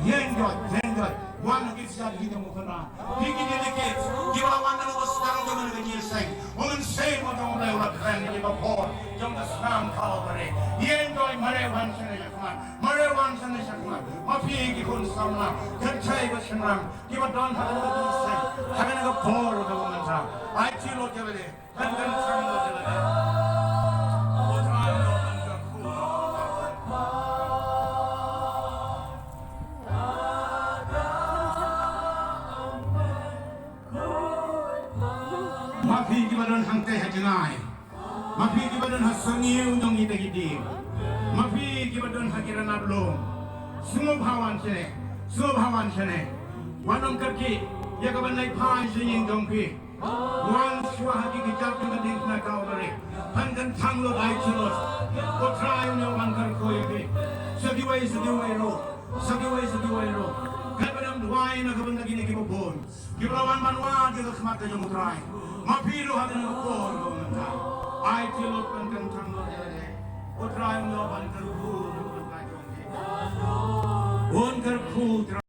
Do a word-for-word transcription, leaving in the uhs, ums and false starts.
Ïeng jot, ïeng jot. Wan ki siat ki jong u Kynrad. Phi ki delegates kiba la wan na ka sdang jong ka jingïaseng. U Mynsiem jong U Blei u la kren ïa ka bor jong ka snam Kalbari. Ïeng jot, mareh wan shane shakhmat. Mareh wan shane shakhmat. Ma phi ki khun samla, kynthei bad shynrang kiba don ha kane ka jingïaseng, ha kane ka por kaba mynta, ai ti lut ïa lade. Kan kan chang lut ïa lade. Ma phi kiba don hangtei ha jngai, ma phi kiba don ha syrngiew jong kita ki dieng, ma phi kiba don ha ki ranab lum, sngewbha wan shane, sngewbha wan shane. Wan ym kyrkieh ïa kaban leit phai sha ïing jong phi. Wan shuwa ha ki kjat jong ka diengphna Kalbari. Pynkyntang lut, ai ti lut. U Trai un ïoh ban kyrkhu ïa phi. Sa kiwei sa kiwei ruh, sa kiwei sa kiwei ruh, katba dang duwai na ka bynta kine kiba bun kiba la wan ban wad ïa ka khmat ka jong U Trai. Ma phi ruh ha kane ka por kaba mynta, ai ti lut, pynkyntang lut ïa lade. U Trai un ïoh ban kyrkhu ïa ka bynta jong phi. Un kyrkhu, U Trai.